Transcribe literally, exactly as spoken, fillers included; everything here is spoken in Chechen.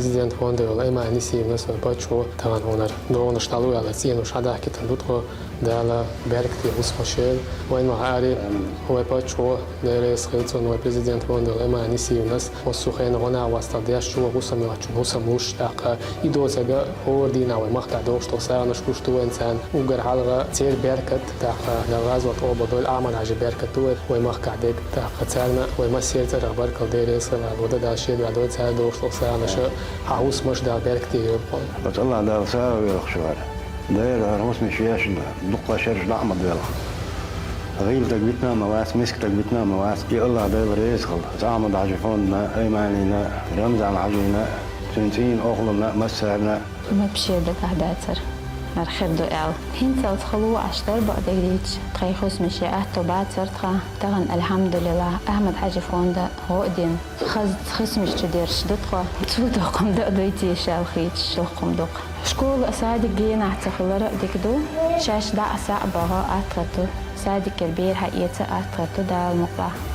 Президент фонда йолу Аймани Анисиевнас вай паччахьо тахана хӀунар догӀанаш дӀалуш, цӀенош хьадахкийтина ду тхо. Дала беркате хӀусамаш йойла вайна ма хаара. Вай паччахьо, Дела реза хила цунна, вай президент фонда йолу Аймани Анисиевнас массо а хенахь гӀо-накъосталла деш, чӀогӀа хӀусам йоцчунна хӀусам луш, тӀаккха и доцург хӀора дийнахь вай махкахь догӀуш долу сагӀанаш гуш ду вайна царна. Уггар хьалха церан беркат, тӀаккха Дала гӀазот къобалдойла, Ахьмад-Хьаьжин беркат ду вай, вай махкахь дерг. ТӀаккха царна вай массеран цӀарах баркалла, Дела реза хила, Дала дала шен дуьхьа дойла цара догӀуш долу сагӀанаш, хьан хӀусамаш Дала беркате йойла. Оцу АллахӀ Дала сагӀа воьлхуш вара. Дера хӀара хӀусамаш еш дуккха шераш дӀа а ма доьлху. ГӀийла стаг витина а ма вац, миска стаг витина а ма вац. И АллахӀ Дела реза хила Ахьмад-Хьаьжин фондана, Айманина, Рамзан-Хьаьжина, цуьнан цӀийнан охӀланна, массарна. Вообще дагахь дацара хӀара хир ду аьлла. ХӀинцалц хала ву Ӏаш дара, бакъдерг дийцича, тхайн хӀусамаш ян аьтто бацара тхан. Тахана, алхьамдулиллахӀ, Ахьмад-Хьаьжин фонда гӀо а дина, хаза хӀусамаш чу дерш ду тхо. Цул доккха хӀума дан а дуй те шал хийцаш, доккха хӀума ду-кх. Школа а, садик генахь ца хилар а дика ду. Шаьш дӀа а, схьа а бахьа атта хир ду. Садикера бер хьаэца атта хир ду, Дала мукъалахь.